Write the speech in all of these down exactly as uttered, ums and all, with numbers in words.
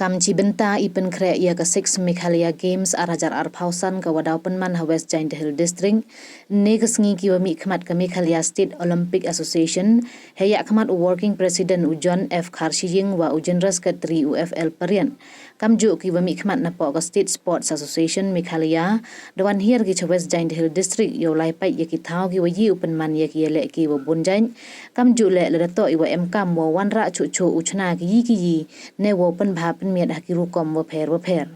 Kam chi bynta i pynkhreh ïa ka six Meghalaya Games ar hajar arphew san ka wa daw pynman ha West Jaintia Hills District, ne ka sngi ki wa mih khmat ka Meghalaya State Olympic Association, heh ïa khmat u Working President u John F Kharshiying wa u General Secretary u F L Parian. Kam ju ki wa mih khmat na poh ka State Sports Association Meghalaya, da wan hiar ki cha West Jaintia Hills District ïa u lai pait ïa ki thaw ki wa ïoh u pynman ïa ki ïaleh ki wa bun jait. Kam ju leh lada toh i wa em kam wa wanrah chuh chuh u chna ki yi ki yi, ne wa pynbha pynmiat ha ki rukom wa pher wa pher.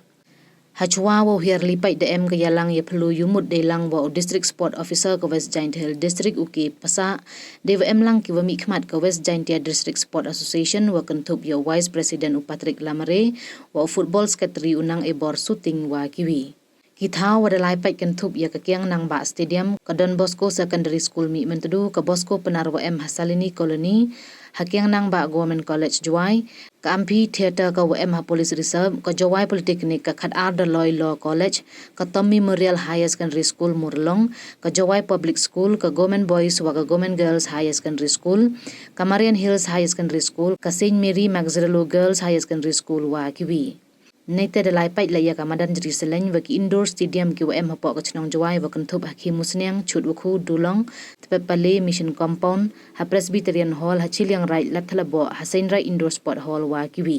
Ha chwa wa u hiar lai pait da em ka ïalang ïa phylla ïa u mut dei lang wa u District Sport Officer ka West Jaintia Hills District u K Pasah, dei wa em lang ki wa mih khmat ka West Jaintia District Sport Association wa kynthup ïa u Vice President u Patrick Lamare, wa u Football Secretary u Nang Ebor Suting wa ki wi. Ki thaw wa da lai pait kynthup ïa ka Kiang Nangbah Stadium, ka Don Bosco Secondary School Mihmyntdu, ka Bosco Pnar wa em ha Salini Colony, ha Kiang Nangbah Government College Jowai, ka Amphitheatre ka wa em ha Police Reserve, ka Jowai Polytechnic, ka Khatar Daloi Law College, ka Tom Memorial Higher Secondary School Murlong, ka Jowai Public School, ka Government Boys wa ka Government Girls Higher Secondary School, ka Marian Hills Higher Secondary School, ka Saint Mary Magazerello Girls Higher Secondary School wa ki wi. Nete da lai pait la ïa ka madan jri seleng wa ki indoor stadium ki wa em ha poh ka chnong Jowai wa kynthup ha Khimusniang, Chutwakhu, Dulong, Tpetpale, Mission Compound, ha Presbyterian Hall, ha Chilliangraij, Ladthadlaboh, ha Seinraij Indoor Sport Hall wa ki wi.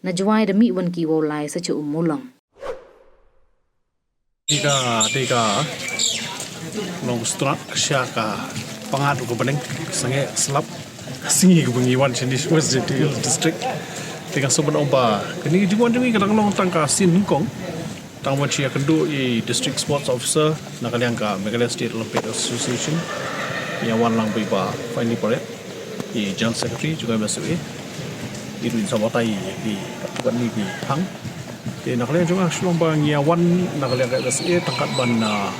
Na Jowai da mih wan ki wa u lai sa cha u Mulong. Dei ka, dei ka long strat sha ka pangad u ka bneng, sangeh slap ka sngi ka bngi wan shini West Jaintia Hills District. Dei ka sobat omba, kani ka jingwan jong ngi ka dang long tang ka sien nyngkong. Tang wan shi ïa kynduh i District Sports Officer na ka liang ka Meghalaya State Olympic Association. Ïa wan lang bad i Bah Finely Pariat, i General Secretary jong ka M S O A. I ruh in sa batai ïa ki katto katne ki thang. Te na ka liang jong nga shu long ba ngi ïa wan na ka liang ka M S O A tang kat ban, ah,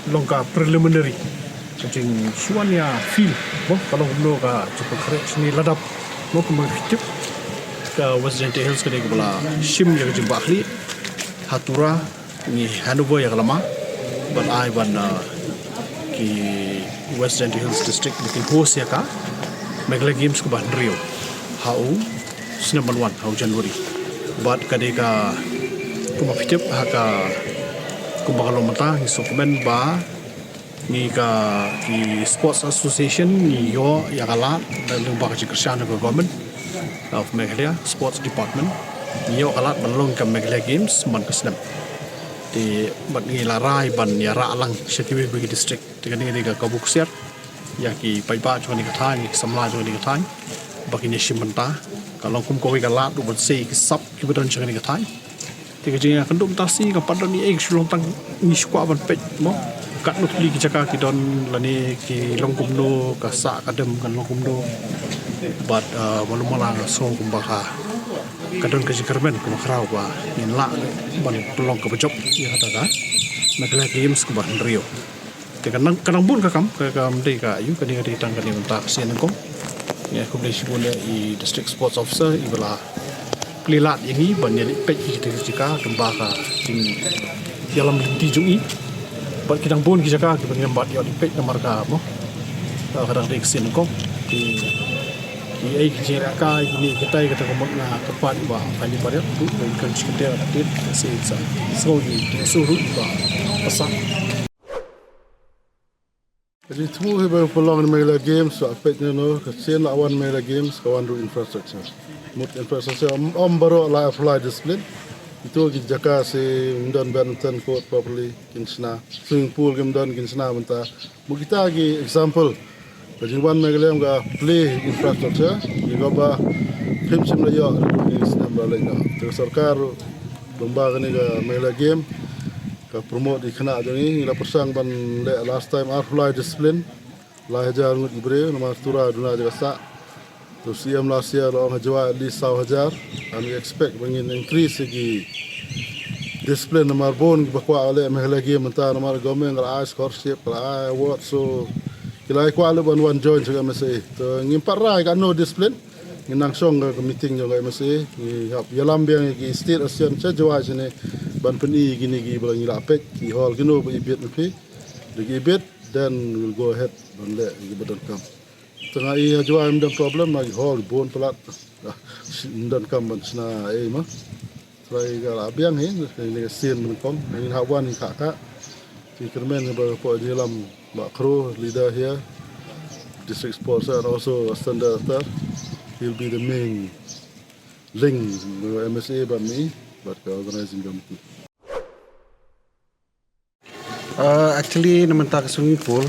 long ka preliminary. Ka jingshu wan ïa feel mo ka long kumno ka jingpynkhreh shini lada mo kumba phi tip ka West Jaintia Hills ka dei kaba la shim ïa ka jingbahkhlieh. Ha Tura ngi handover ïa ka lama ban ai ban, ah, ki West Jaintia Hills District ba kin host ïa ka Meghalaya Games kaba hynriew ha u snem ban wan ha u January. Bad ka dei ka kumba phi tip ha ka kumba ka long mynta ngi sngewkmen ba ngi ka ki Sports Association ngi ïoh ïa ka lad da lyngba ka jingkyrshan ka Government of Meghalaya Sports Department. Ngi ïoh ka lad ban long ka Meghalaya Games man ka snem. Te bad ngi la rai ban ïa rah lang sha kiwei kiwei ki district. Te kane ka dei ka kabu ksiar ïa ki paidbah jong kane ka thaiñ, ïa ki samla jong kane ka thaiñ ba kin ïa shim bynta. Ka long kum kawei ka lad ruh ban sei ki sap kiba don jong kane ka thaiñ. Te ka jingïakynduh mynta shi ka pat don ei ei ka shu long tang ngi shu kwah ban peit mo katno tylli ki jaka ki don lane ki long kumno ka sah ka dem kan long kumno. Bad, uh, malu mala nga sngew kumba ka ka don ka jingkyrmen kumba khraw ba ngin lah ban pynlong kaba jop ïa kata ka Meghalaya Games kaba hynriew. Te ka nang ka nang bun ka kam ka kam dei ka ayu kane ka dei tang kane mynta ka sien nyngkong. Ïa khublei shibun ïa i District Sports Officer i ba la plie lad ïa ngi ban ïa leit peit ki jaka ki jaka kumba ka jingïalam lynti jong i. Bad ki dang bun ki jaka kiba ngim pat ïoh leit peit namar ka mo ka dang dei ka sien nyngkong. Ki ki ei ki jingïalehkai kine kitai kata ka mut nga kyrpad ba ka ni paret tu ka kan chi kynter ka tit ka sien sa. So i te su ruh ba pasal. Ka jingthmu hi ba pynlong Meghalaya Games, ba peit ne no, ka sien la wan Meghalaya Games, ka wan ruh infrastructure. Mut infrastructure ym, ym baroh la apply discipline. Itu ki jaka shi ym don badminton court properly, kin shna. Swimming pool ki ym don, kin shna mynta. Mut kita ki example. Ka jingwan Meghalaya ka plie infrastructure, ki kaba phim shym la ïoh, ki snem ba la ïoh. Te ka sorkar ruh, lyngba kane ka Meghalaya Game, ka promote ïa ki khynnah jong ngi, ngi la pyrshang ban leh last time arphew lai discipline, lai hajar ngut ki briew, namar Tura duna jaka sah. To C M last year la ong ha Jowai at least saw hajar, and we expect ba ngin increase ïa ki discipline namar bun kiba kwah leh Meghalaya Game mynta namar government ka la ai scholarship, ka la ai award, so ki la kwah leh ban wan join sha ka M S A. To ngim pat rai katno discipline, ngin nang shong ka meeting jong ka M S A, ngi hap ïalam biang ïa ki state association sha Jowai shane ban pyni ïa kine kiba ngi la peit ki hall kino ba i bit ma phi. Da ki bit, then we'll go ahead ban leh ïa kiba donkam. Tang i ha Jowai ym don problem, ma i hol bun palat. Ym don kam ban shna ei ma. Trai ka la biang hi, ni ka sien nyngkong, ni ha wan ni ka ka. Ki kyrmen ba po ji lam ba kro leader here, district sports and also standard after. He'll be the main link with M S A ba mi, but ka organizing committee. Uh, actually, na mynta ka swimming pool,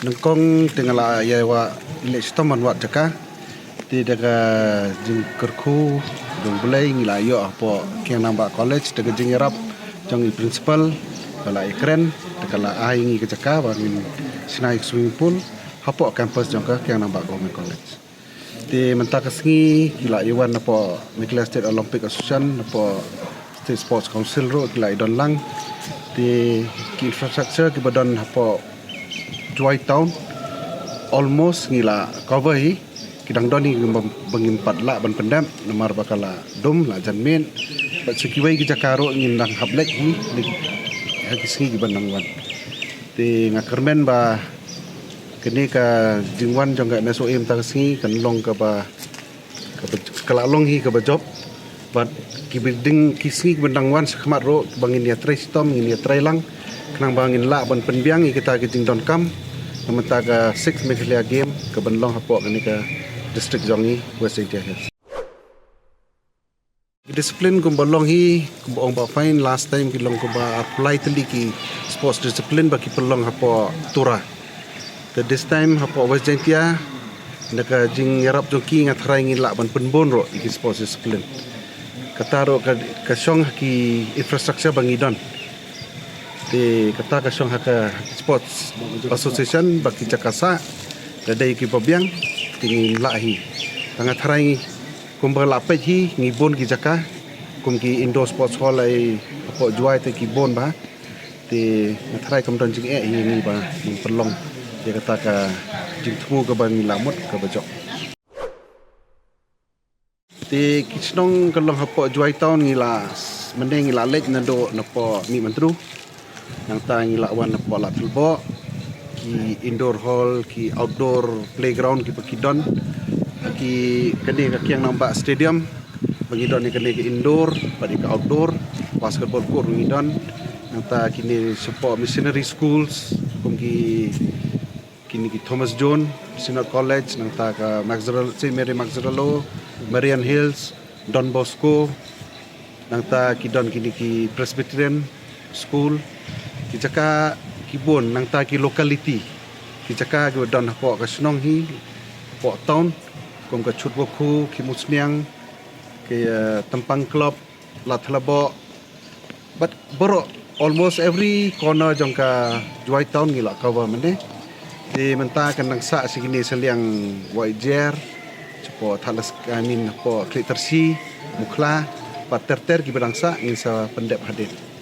nyngkong te nga la ïa wa leh shitom ban wad jaka. Te da ka jingkyrkhu jong Blei ngi la ïoh hapoh Kiang Nangbah College, da ka jingïarap jong i principal ba la ïakren, da ka la ai ngi ka jaka ba ngin shna ïa ka swimming pool hapoh campus jong ka Kiang Nangbah Government College. Te mynta ka sngi ki la ïa wan napoh Meghalaya State Olympic Association, napoh State Sports Council ruh ki la ïa don lang. Te ki infrastructure kiba don hapoh Jowai Town almost ngi la cover hi. Ki dang don hi ba, ba ngim pat lah ban pyndep namar ba ka la dum la jan miet. Bad sa kiwei ki jaka ruh ngin dang hap leit hi ha ki sngi kiban dang wan. Te nga kyrmen ba kane ka jingwan jong ka M S O A mynta ka sngi kan long kaba, kaba, ka la long hi kaba jop. Bad ki building ki sngi kiban dang wan sha khmat ruh ba ngin ïa trei shitom, ngin ïa trei lang. Khnang ba ngin lah ban pynbiang ïa kita ki jingdonkam na mynta ka six Meghalaya Game kaban long hapoh kane ka district jong ngi West Jaintia Hills. Discipline kumba long hi, kumba ong Bah Fine, last time ki long kumba arphew lai tylli ki sports discipline ba ki pynlong hapoh Tura. Te this time hapoh West Jaintia, na ka jingïarap jong ki nga tharai ngi lah ban pynbun ruh ïa ki sports discipline. Kata ruh ka, ka shong ha ki infrastructure ba ngi don. Te kata ka shong ha ka sports association ba ki jaka sah, ka dei kiba biang, te ngin lah hi. Te nga tharai ngi kumba la peit hi ngi bun ki jaka, kum ki indoor sports hall ai hapoh Jowai te ki bun bha. Te nga tharai kam don jingeh hi ngi ba ngin pynlong ïa kata ka jingthmu kaba ngi la mut kaba jop. Te ki shnong ka long hapoh Jowai Town ngi la, mynne ngi la leit naduh napoh Mihmyntdu. Nangta ngi la wan napoh Ladthadlaboh, ki indoor hall, ki outdoor playground kiba ki don. Ki kane ka Kiang Nangbah Stadium ba ngi don, ïa kane ka indoor bad ïa ka outdoor, basketball court ngi don. Nangta kine shapoh missionary schools kum ki, kine ki Thomas Jones Synod College, nangta ka Maxwell, Saint Mary Mazzarello, Marian Hills, Don Bosco, nangta ki don kine ki Presbyterian School, ki jaka ki bun, nangta ki locality, ki jaka ki don hapoh ka shnong hi, hapoh town, kum ka Chutwakhu, ki Musniang, ki, eh, Tempang Club, Ladthadlaboh, bad baroh almost every corner jong ka Jowai Town ngi la cover mynne. Te mynta kan dang sah shi kine sha liang Wahiajer, shapoh Thadlaskei, I mean, hapoh Khliehtyrshi, Mukhla, bad ter ter kiba dang sah ngin sa pyndep hadien.